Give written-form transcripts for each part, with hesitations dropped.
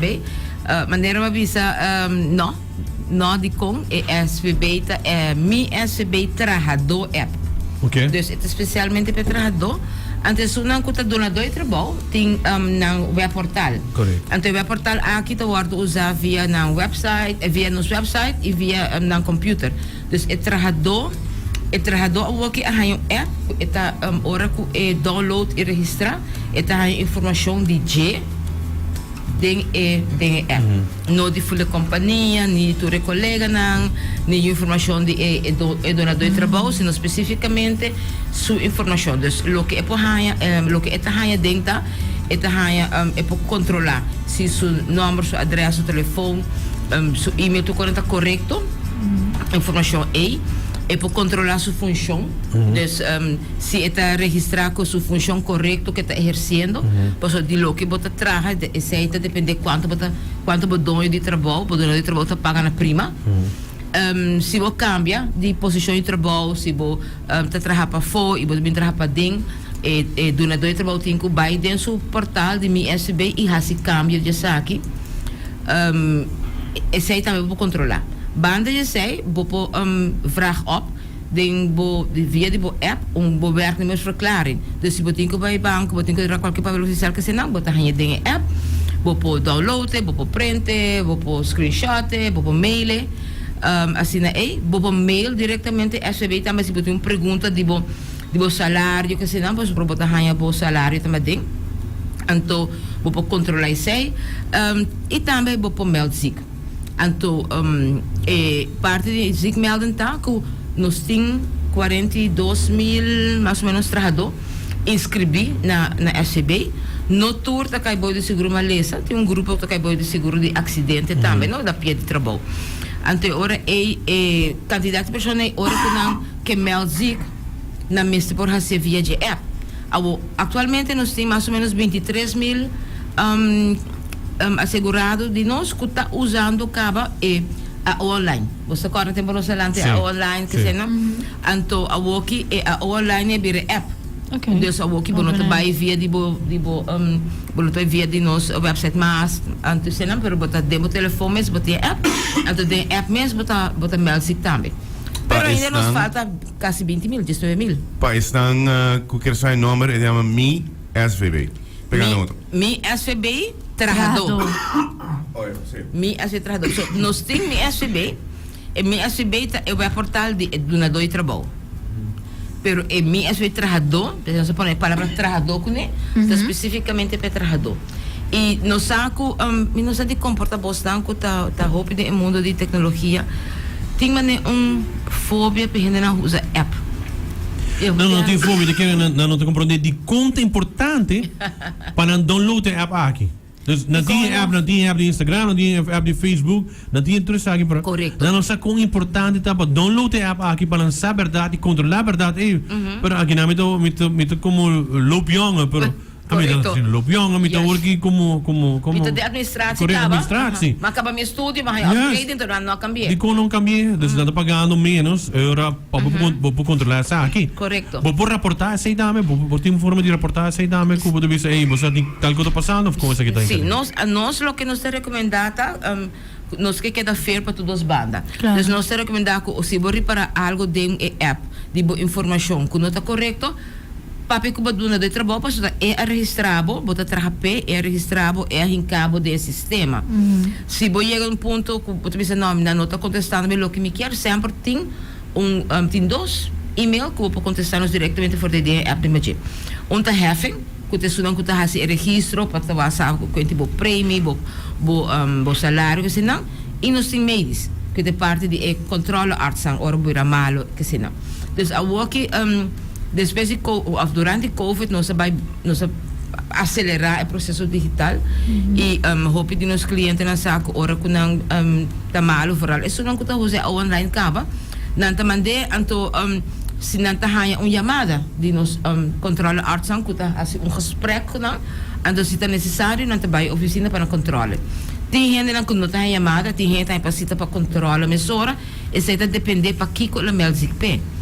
SVB. Manera mi a bisa, no, no dikon e SVB ta e Mi SVB Trahadó app. Oké. Dus e ta spesialmente pa e trahadó. Anto esunnan ku ta dunadó e trabou tin nan webportal. Korekto. Anto e webportal aki ta wòrdu usá via nan website, via nos website i via nan computer. Dus e trahadó, e trahadó awoki a haña un app ku e ta ora ku e download i registrá e ta haña informashon di dje den e den e app. No di ful e kompania, ni di tur e koleganan, ni yu informashon di e e do e donadó di trabou, sino spesífikamente su informashon. Dus loke e por haña loke e ta haña den ta e ta haña e por kontrolá si su nòmber, su adrès, su telefon, su email tur kos ta korekto, informashon ei. E por kontrolá su funshon, dus si e ta registrá ku su funshon korekto ku e ta ehersiendo, pasobra di loke bo ta traha esei ta dependé kuantu bo ta kuantu bo doño di trabou, bo doño di trabou ta paga na prima. Si bo kambia di posishon di trabou, si bo ta traha pafó i bo ta bin traha paden, e e dunadó di trabou tin ku bai den su portal di Mi SVB i hasi kambio di esaki. Esei tambe bo por kontrolá. Banda di esei bo por vraag op den bo via di bo app un bo werknemersverklaring. Dus si bo tin ku bai banko, bo tin ku dra kualke papel ofisial ke eseinan, bo ta haña den e app. Bo por download e, bo por print e, bo por screenshot e, bo por mail e. Asina ei bo por mail direktamente SVB tambe si bo tin un pregunta di bo di bo salario ke eseinan, pasobra bo ta haña bo salario tambe aden. Anto bo por kontrolá esei i tambe bo por meld ziek. Anto e parti di ziekmelding ta ku nos tin 42 mil mas o menos trahadó inskribí na na SVB. No tur ta kai bou di seguro malesa, tin un grupo ku ta kai bou di seguro di aksidente tambe no, na pia di trabou. Anto e ora ei e kantidat di persona ei ora ku nan ke meld ziek nan mester por hasié via dje app. Awo, aktualmente nos tin mas o menos 23 mil asegurado di nos ku ta usando kaba e AO online. Bo sa kòrda tempu nos a lanta e AO online ke esei no? Anto awoki e AO online a bira e app. Dus awoki bo no ta bai via di bo di bo bo no ta bai via di nos website mas anto eseinan pero bo ta den bo telefon mes bo tin e app anto den e app mes bo ta bo ta mèld sik tambe. Pero ainda nos falta kasi 20 mil, 19 mil. Pa esnan ku kier sa e nòmber e ta yama Mi SVB. Pega Mi, nota. Mi SVB trahadó. Oh ja, si. Mi SVB trahadó. So, nos tin Mi SVB. E Mi SVB ta e webportal di e dunadó di trabou. Pero e Mi SVB trahadó, p'esei nos a pone e palabra trahadó kuné, ta spesífikamente pa e trahadó. I nos sa ku, mi no sa di komportá bosnan ku ta ta hopi den e mundo di teknologia, tin manera un fobia pa e hendenan usa app. Nan no tin fobia, ta kere nan no ta komprondé dikon ta importante pa nan download e app aki. Dus nan tin e app, nan tin e app di Instagram, nan tin e app di Facebook, nan tin e tur esaki pero nan no sa kon importante ta pa download e app aki pa nan sa bèrdat i kontrolá bèrdat. Ey, pero aki nan mi ta mi ta mi ta komo loopjongen pero ami ta Correcto. si loopjongen mi ta Yes. worki komo komo komo Mi ta den administratie Correcto, kaba. administratie. Aha. Ma kaba mi estudio, ma haña Yes. upgrading, pero nan no a kambi'é. Dikon no kambi'é? Dus nan ta pagando ménos ora pa bo por bo por kontrolá esaki. Correcto. Bo por raportá esei tambe? Bo bo tin un forma di raportá esei tambe ku bo ta bisa ey bo sa tin tal ku ta pasando òf kon esaki ta Sí, enkargá? nos nos loke nos ta rekomendá ta ku nos ke keda fair pa tur dos banda. Claro. Dus nos ta rekomendá ku si bo ripará algo den e app di bo informashon ku no ta korekto, Papia ku bo duna di trabou pasobra e a registrá bo, bo ta traha p'e, e a registrá bo, e a hinká bo den e sistema. Si bo yega un punto ku bo ta bisa no, nan no ta kontestando mi loke mi kier, semper tin un tin dos email ku bo por kontestá nos direktamente for di den e app di Maje. Un ta heffing, ku ta esunnan ku ta hasi e registro pa ta wak sa kuenti bo premi, bo bo bo salario kesinan, i nos tin medisch, ku ta parti di e kòntròleartsan ora bo bira malo kesinan. Dus awoki. Despues di co of durante covid nos a bai nos a acelera e proceso digital y hopi di nos clientenan sa cu ora cu nan ta malo vooral esunnan cu ta usa e online caba nan ta mande anto si nan ta haya un yamada di nos controle artsan cu ta haci un gesprek cu nan anto si ta necesario nan ta bai oficina pa nan controle. Tin hendenan cu no ta haya yamada tin hende ta haya pa cita pa controle mesora esey ta depende pakico lo meld ziek p'e.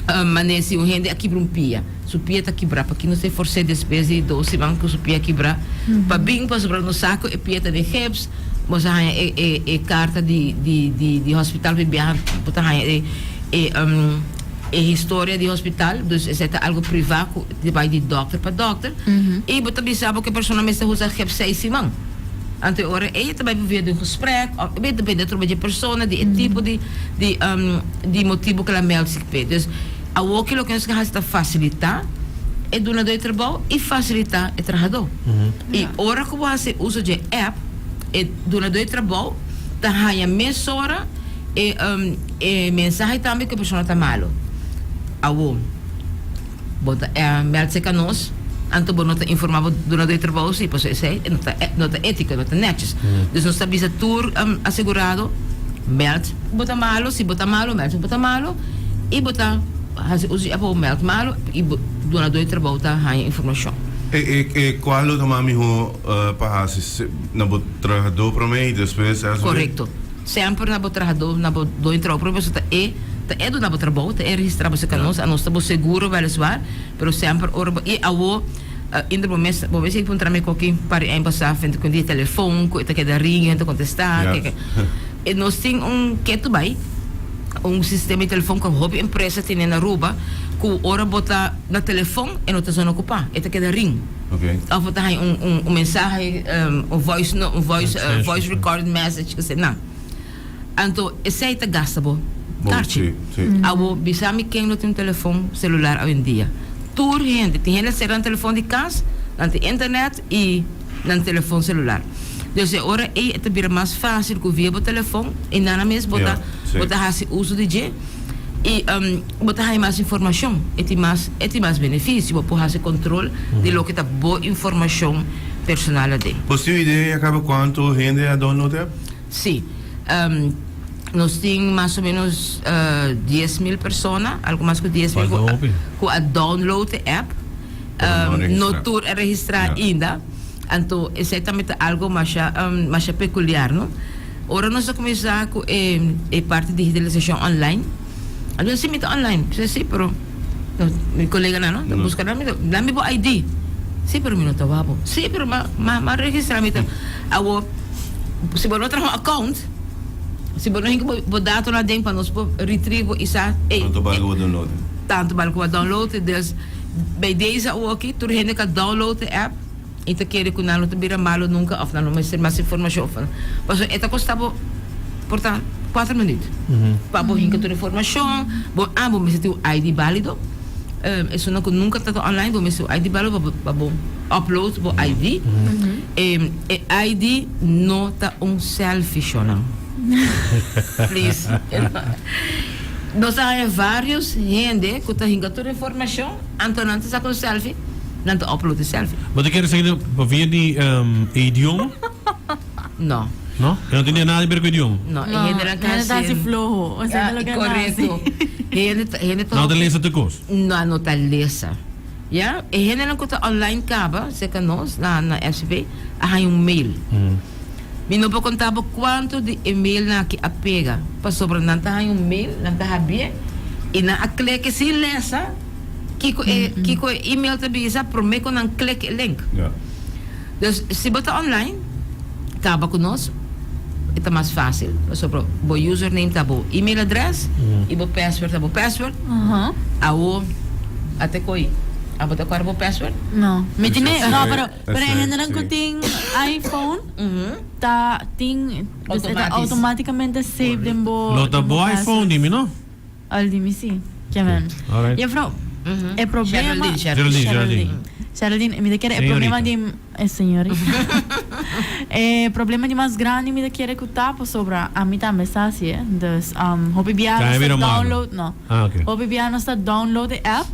Manera si un hende a kibra un pia. Su pia ta kibrá. Paki nos ta fors'é despues di dos siman ku su pia kibrá pa bin pasobra nos sa ku e pia ta den gips. Nos a haña e e e karta di di di di hospital pa e biaha bo ta haña e e e historia di hospital. Dus esei ta algu privá ku ta bai di dòkter pa dòkter. I bo ta bisa bo ku e persona mester usa gips seis siman. Anto e ora ei e ta bai por via di un gesprek òf e depende atrobe di e persona, di e tipo di di di motibu ku el a mèld sik p'e. Dus Awoki loke nos ke hasi ta fasilitá e dunadó di trabou i fasilitá e trahadó. I ora ku bo hasi uso dje app, e dunadó di trabou ta haña mesora e e mensahe tambe ku e persona ta malu. Awo, bo ta mèld serka nos, anto bo no ta informá bo dunadó di trabou si, pasobra esei no ta no ta étiko, no ta nètjes. Dus nos ta bisa tur asegurado, mèld bo ta malu, si bo ta malu, mèld si bo ta malu. I bo ta hasi uso di app pa bo mèld malu i bo dunadó di trabou ta haña informashon. E e e kual lo ta mas mihó pa hasi na bo trahadó promé i despues SVB? Korekto. Semper na bo trahadó, na bo doño di trabou promé pasobra ta e ta e duna bo trabou, ta e registrá bo serka nos, anos ta bo seguro wèliswaar, pero semper ora bo i awo inter bo mes bo mes a puntra mi koki par di aña pasá frente ku di telefon ku e ta keda ring i hende ta kontestá ke ke. E nos tin un ketu bai, un sistema di telefon ku hopi empresa tene na Aruba, ku ora bo ta na telefon e no ta zona okupá, e ta keda ring. Òf bo ta haña un un un mensahe, un voice no un voice voice recorded message kese nan. Anto esei ta gasta bo karchi. Abo bisa mi ken lo tin un telefon selular awendia. Tur hende, tin hende a sera nan telefon di kas, nan tin internet i nan telefon celular. Dus e ora ei e ta bira mas fácil ku via bo telefon i nana mes bo ta bo ta hasi uso di dje i bo ta haña mas informashon. E tin mas e tin mas benefisio, bo por hasi kontrol di loke ta bo informashon personal aden. Bo tin un idea ya kaba kuantu hende a download e app? Sí. Nos tin mas o menos 10.000 persona, algu mas ku 10.000 ku ku a download e app. No tur a registrá ainda. Anto esei tambe ta algo masha masha pekuliar, no? Ora nos a kuminsá ku e e parti digitalisashon online, a bisa si mi ta online, mi bisa si pero mi koleganan no ta buska nan mi ta dami bo ID, si pero mi no ta wak bo, si pero m'a m'a registrá mi ta awor si bo no traha un account si bo no hinka bo bo datonan aden pa nos por retrieve bo i sa ey Tantu bal ku bo download. Tantu bal ku bo a download dus. Bij deze awoki tur hende ka download e app i ta kere ku nan no ta bira malu nunka òf nan no mester mas informashon òf pasobra e ta kosta bo por ta kuater minuut pa bo hinka tur informashon bo a bo mester tin un ID balido esunnan ku nunka ta online bo mester un ID balido pa bo pa bo upload bo ID e ID no ta un selfie shownan please. Nos a haña varios hende ku ta hinka tur informashon, anto nan ta saka un selfie, nan ta upload e selfie. Bo ta kere saki pa via di e idioma? No. No? E no tin nada di ber ku idioma? No, e hendenan ta hende ta hasi floho. Osea ta loke nan ta hasi. Korekto. Hende ta, hende ta. Nan no ta lesa tur kos? Nan no ta lesa. Ya, e hendenan ku ta online kaba serka nos na na FCB a haña un mail. Mi no por konta bo kuantu di e mailnan aki a pega, pasobra nan ta haña un mail, nan ta habié i nan a klek e sin lesa kiko e kiko e email ta bisa promé ku nan klek e link. Dus si bo ta online kaba ku nos e ta mas fásil pasobra bo username ta bo email adrès i bo password ta bo password. Awo a te ko'i abo ta kòrda bo password? No, mi tene, no pero pero e hendenan ku tin iPhone ta tin dus e ta automáticamente save den bo Lo ta bo iPhone di mi no? Al di mi si. Ke men. Juffrouw, e problema Geraldine, Geraldine. Geraldine. Geraldine, mi ta kere e problema di e señorita. E problema di mas grandi mi ta kere ku ta pasobra ami tambe sa hasi e. Dus hopi bia nos ta download, no. Hopi bia nos ta download e app,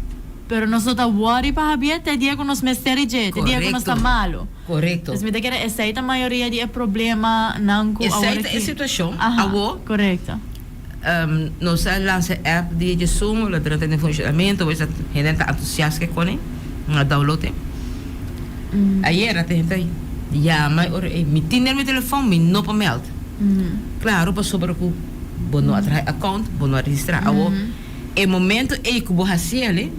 pero nos no ta worry pa habié te dia ku nos mester di dje, te dia ku nos ta malu. Korekto. Dus mi ta kere esei ta mayoria di e problemanan ku awor Esei ta e situashon awor. Korekto. Nos a lansa e app di Djesun, lo drenta den funshonamentu, bo sa hende ta entusiasta ke kone, nan a download e. Ayera ta hende ta yama e ora ei, mi tin den mi telefon, mi no por meld. Klaro pasobra ku bo no a traha e account, bo no a registra. Awor e momento ei ku bo hasi el.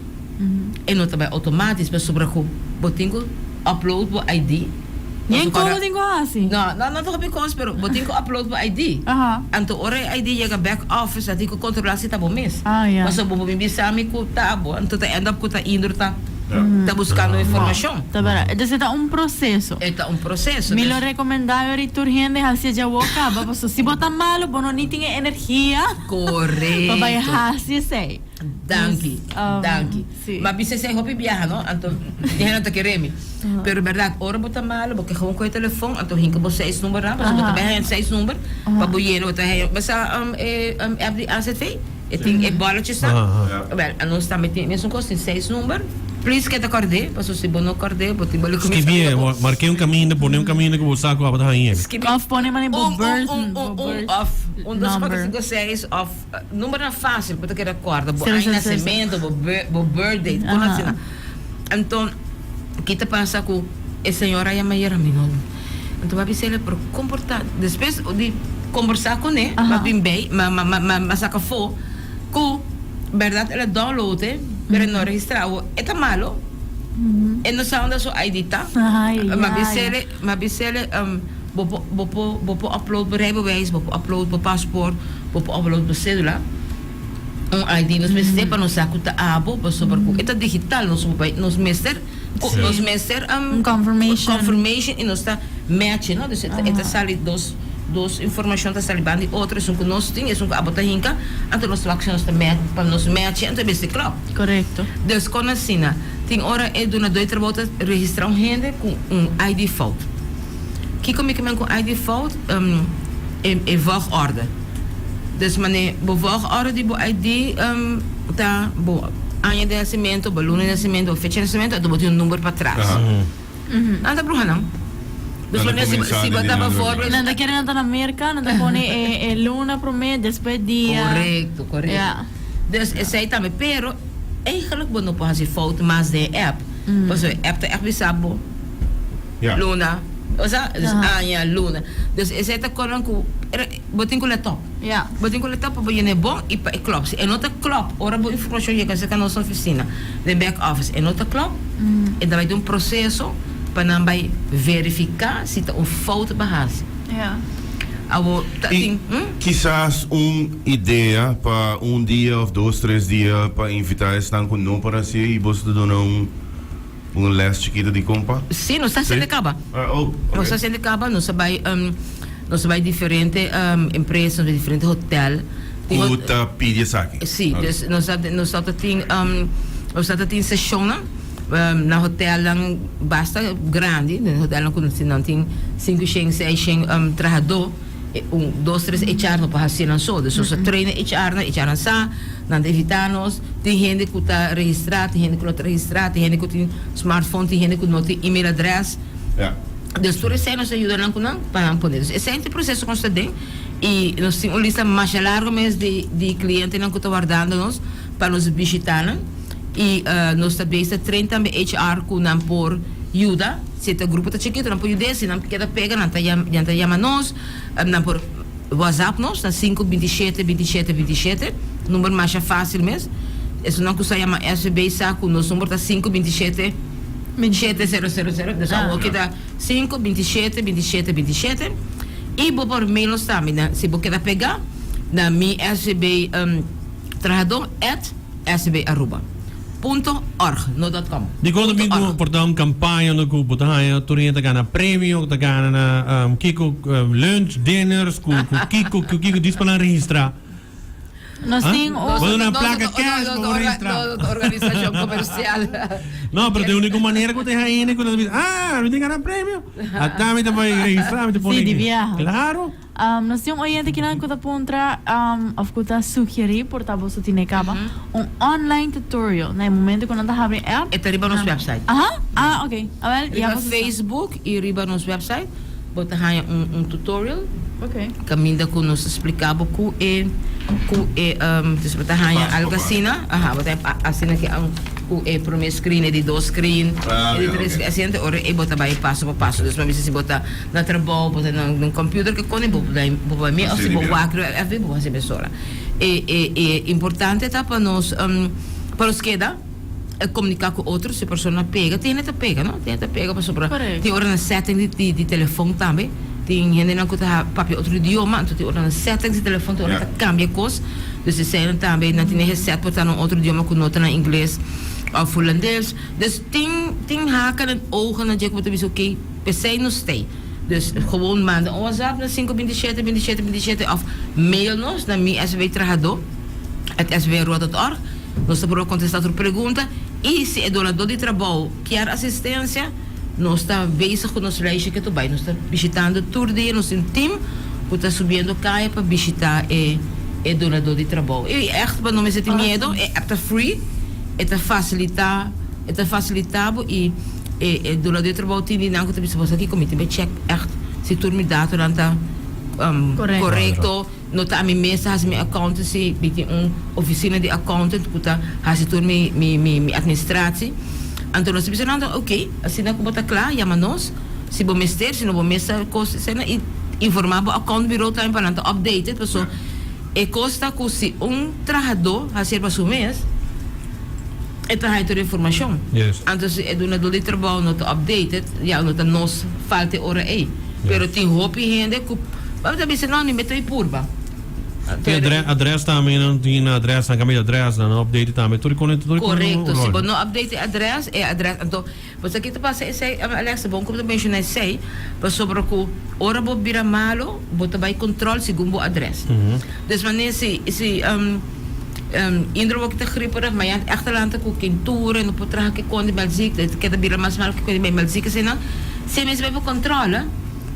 E no ta bai automatisch pasobra ku bo tin ku upload bo ID. Yen kon bo tin ku hasi? No, no, no ta hopi kos pero bo tin ku upload bo ID. Anto ora e ID yega back office nan tin ku kontrola si ta bo mes. Pasobra bo por bin bisa mi ku ta abo anto ta end up ku ta Indro ta ta buskando informashon. Ta berdad. Entonces e ta un proseso. E ta un proseso. Mi lo rekomenda yori tur hende hasi e djawo kaba pasobra si bo ta malo bo no ni tin e energia pa bai hasi esei. Danki, danki. Ma bisa esei hopi biaha no, anto di hende no ta kere mi. Pero berdad, ora bo ta malo, bo ke gewoon kohe telefon, anto hinka bo seis numbernan, pasobra bo ta bai haña seis number pa bo yena, bo ta haña, bo sa e app di AZV? E tin e bòletjesnan. Wèl, anos tambe tin e mesun kos, tin seis number. Please keda kòrd'é, pasobra si bo no kòrd'é, bo tin bo lo kuminsá Skibié, mark'é un kaminda, pone un kaminda ku bo sa ku abo ta haña. Skibié. Òf pone manera bo Un, birth, un, un, bo un, un, birth òf un, dos, kuater, number. sinku, seis, òf. Numbernan fácil bo ta keda kòrda, bo Sero, aña sero, sero, sero. nasementu, bo bir, bo birth date, kon Aha. asina. Anto, ki ta pasa ku e señora a yama ayera mi no. Anto mi a bisa el, pero kon por ta? Despues di kombersá kuné, mi a Aha. bin bei, mi a mi a mi a saka afó ku bèrdat el a download e, pero e no a registrá. Awor, e ta malo, e no sa unda su ID ta. Ai, Mi a ai. bisa el, mi a bisa el, Bo por bo por bo por upload bo rijbewijs, bo por upload bo paspoort, bo por upload bo cédula. Un ID nos mester pa nos sa cu ta abo, pasobra cu e ta digital, nos por bay, nos mester cu Sí. nos mester Un confirmation. confirmation y nos ta match, no? Dus e ta e ta sali dos dos informacion ta sali banda di otro, esun cu nos tin, esun cu abo ta hinca, anto nos ta wak si nos ta match, pa nos match anto e mester klop. Correcto. Dus con asina, tin ora e dunador di trabou ta registra un hende cu un ID fout. Kiko mi ke men ku ID fout? E e volgorde. Dus mane bo volgorde di bo ID ta bo aña di nasementu, bo luna di nasementu, bo fecha di nasementu, anto bo tin un number patras. Nan ta bruha nan. Dus Nan ta mane si kuminsá si bo di ta nan bijvoorbeeld. Nan ta kere nan ta na Merka, nan ta pone e e luna promé, despues dia. Korekto, korekto. Ja. Dus esei tambe, pero eigenlijk bo no por hasi fout mas den e app. Pasobra e app ta ègt bisa bo. Ja. Luna. Osea, dus Aha. aña, luna. Dus esei ta konan ku era bo tin ku let op. Ja. Bo tin ku let op pa bo yena e bon i pa e klop. Si e no ta klop, ora bo informashon yega serka nos ofisina den back office, e no ta klop, e ta bai den un proseso pa nan bai verifiká si ta un fout bo hasi. Ja. Awor ta I tin, hm? kisas un idea pa un dia of dos, tres dia pa invitá esnan ku no por hasié i boso ta duna un. Un les chikito di kompa? Sí, nos ta haciendo Sí? caba. Ah, oh, ok. Nos ta haciendo caba, nos a bai, um, nos a bai diferente um, empresa, nos a bai diferente hotel. Tin Ku hot- ta pidi esaki? Sí, Ok. dus nos ta, nos ta tin, um, nos ta tin sesionnan um, na hotelnan basta grandi, den hotelnan ku nan tin sinku shen, seis shen um, trahadó. E un, dos, tres HR no por hasi nan so. Dus nos a traina HR nan, HR nan sa, nan ta invitá nos. Tin hende ku ta registrá, tin hende ku no ta registrá, tin hende ku tin smartphone, tin hende ku no tin email adrès. Ja. Dus tur esei nos a yuda nan ku nan pa nan pone. Dus esei ta e proseso ku nos ta den i nos tin un lista masha largu mes di di klientenan ku ta wardando nos pa nos bishitá nan. I nos ta bezig ta train tambe HR ku nan por yuda. Si ta grupo ta chikito nan por yud'é, si nan keda pega nan ta nan ta yama nos, nan por whatsapp nos na sinku 27 27 27, number masha fácil mes. Esunnan ku sa yama SVB sa ku nos number ta sinku 27 shete sero sero sero, dus awor ki ta sinku 27 27 27. I bo por mail nos tambe na si bo keda pega na mi svb trahadó at sbaruba. Punto org, no dot com. Dikon ta bin ku por ta un kampaña unda ku bo ta haña tur hende ta gana premio, ta gana na kiko lunch, dinners, ku ku kiko ku kiko djis pa nan registrá. Nos tin un. Bo duna plaka cash pa bo registrá. No ta organisashon komersial. No, pero ta e úniko manera ku ta haña hende ku ta bisa, ah, mi tin gana premio. Ata mi ta bai registrá, mi ta pone Sí, di aki. biaha. Klaro. Nos tin un oyente kinan ku ta puntra òf ku ta sugerí por ta boso tine kaba un online tutorial na e momento ku nan ta habri e app. E ta riba nos website. Aha, ah ok. Awel ya Riba boso sa. Facebook i riba nos website bo ta haña un un tutorial. Ok. Kaminda ku nos ta splika bo ku e ku e dus bo ta haña Paso algu pa paso. asina, aha, bo ta haña asina ke ku e promé screen, e di dos screen, Ah, e di ya, tres ok. screen, asina ora ei bo ta bai paso pa paso. Dus bo a bisa si bo ta Na trabou bo ta na un computer ke kone bo bo bai mee of si bo wak riba FB bo hasi mesora. E e e importante ta pa nos pa nos keda. komuniká ku otro si persona pega tin hende ta pega no tin hende ta pega pasobra tin ora nan setting di di telefon tambe tin hendenan ku ta papia otro idioma anto tin ora nan settings di telefon tin ora ta kambia kos dus eseinan tambe nan tin e set por ta na un otro idioma ku no ta na ingles òf hulandes dus tin tin haken en ogen na dje ku bo ta bisa oke p'esei nos stay dus gewoon manda un whatsapp na sinku binti shete binti shete binti shete òf mail nos na mi sbtrahadó at sbrua dot org. Nos ta proba kontestá tur pregunta i si e donadó di trabou kier asistensia, nos ta bezig ku nos lijstje ke tur bai. Nos ta bishitando tur dia, nos tin un team ku ta subiendo kaya pa bishitá e e donadó di trabou. I ègt pa no mester tin miedo, e app ta free, e ta fasilitá e ta fasilitá bo i e e donadó di trabou tin di nan ku ta bisa bo sa kiko mi tin bai chèk ègt si tur mi datonan ta korekto. No ta ami mes ta hasi mi accountancy, mi tin un oficina di accountant cu ta hasi tur mi mi mi administratie. Anto nos ta bisa nan ok, asina cu bo ta cla yama nos si bo mester, si no bo mes ta cos esena y informa bo account bureau tambe pa nan ta updated paso e cos ta cu si un trahador hacier pa su mes e ta haya tur e informacion. Anto si e dunador di trabao no ta updated ya no ta nos falta e ora ey. Pero tin hopi hende ku bo ta bisa no mi mester purba. Tin adres tambe nan tin adres nan cambia di adres nan update tambe tur con tur con Correcto si bo no update e adres e adres anto bo sa kita pasa esey Alexa bon ku bo ta menciona esey pasobra ku ora bo bira malo bo ta bay control segun bo adres dus manera si si Indro bo kita griperig mañana echt a lanta ku kintura no por traha ke kon di melziek e ta keda bira mas mal ke kon di melziek asina si e mes bai pa kontrole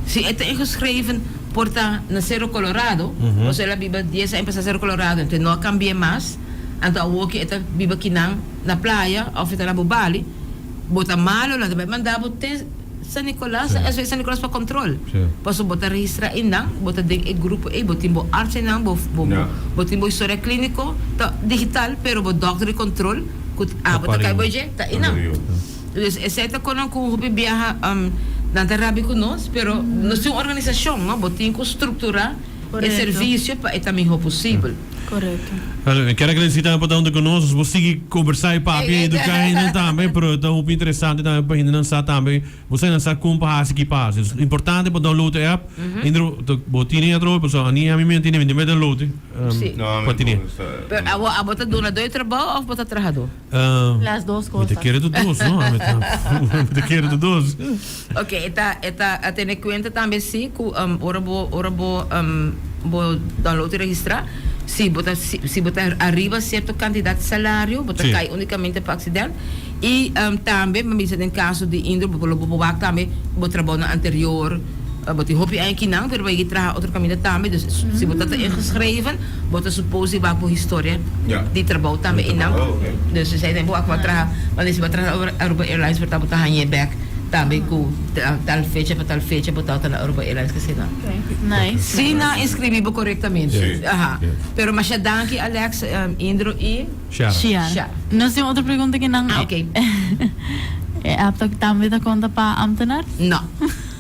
si e ta ingeschreven por ta na Cerro Colorado pasobra el a biba dies aña pasa Cerro Colorado enton e no a kambia mas anto awor ke e ta biba kinan na playa of e ta na Bobali bo ta malo nan ta bai manda bo te San Nicolas, a SW San Nicolas pa control. Pasobra bo ta registra einan, bo ta den e grupo ei, bo tin bo arts einan, bo bo tin bo historia clinico, ta digital, pero bo dokter di control cu abo ta cay bo dje, ta einan. Dus esey ta conan cu hopi biaha nan ta rabia cu nos, pero nos tin un organisacion, no? Bo tin cu structura e servicio pa e ta miho posibel. Correcto. Mi kier agradeci tambe pa ta hunto cu nos. Nos por sigui conversa y papia y educa hendenan tambe, pero ta hopi interesante tambe pa hendenan sa tambe, bo sa hendenan sa con pa haci, ki pa haci. Es importante pa download e app. Indro, bo tine atrobe pasobra ani ami mi no tine, mi tin download e pa tine. Pero abo, abo ta dunador di trabao of bo ta trahador? Las dos Mi ta cosas. kere tur dos, no? Mi ta, mi ta kere tur dos. Ok, e ta, e ta a tene cuenta tambe si cu ora bo, ora bo, bo download y registra, si bo ta, si, si bo ta ariba cierto cantidad di salario, bo ta Sí. cay unicamente pa accident. Y tambe, mi a bisa den caso di Indro, bo lo bo por wak tambe bo trabounan anterior, Bo tin hopi aña kinan, pero bo yegi traha otro kaminda tambe. Dus si bo ta ta ingeschreven, bo ta suppose di wak bo historia di trabou tambe einan. Dus esei tambe bo wak bo a traha, wanneer si bo a traha na Aruba Airlines por ta bo ta hañ'é bek tambe ku tal fecha pa tal fecha bo tabata na Aruba Airlines kese nan. Nice. Si nan inscribi bo korektamente. Aha. Pero masha danki Alex, Indro i. Shara. Shara. Nos tin otro pregunta ki nan. Ah, ok. E app ta tambe ta konta pa ambtenaar? No.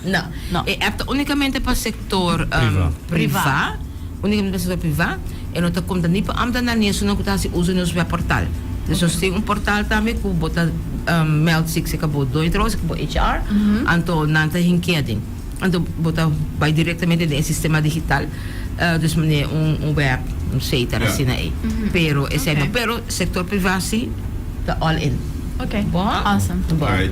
No. No. E app ta unicamente pa sector Priva. priva. Unicamente pa sector priva. E no ta conta ni pa ambtenaar ni esunnan cu ta haci uso di nos webportal. Dus nos tin un portal tambe cu bo ta meld si ka bo doño trabou, si ka bo HR, anto nan ta hinkea den. Anto bo ta bay directamente den e sistema digital. Dus manera un web, un site asina ey. Pero esey no. Pero sector priva si ta all in. Ok. Bon? Awesome. Bon. Alright.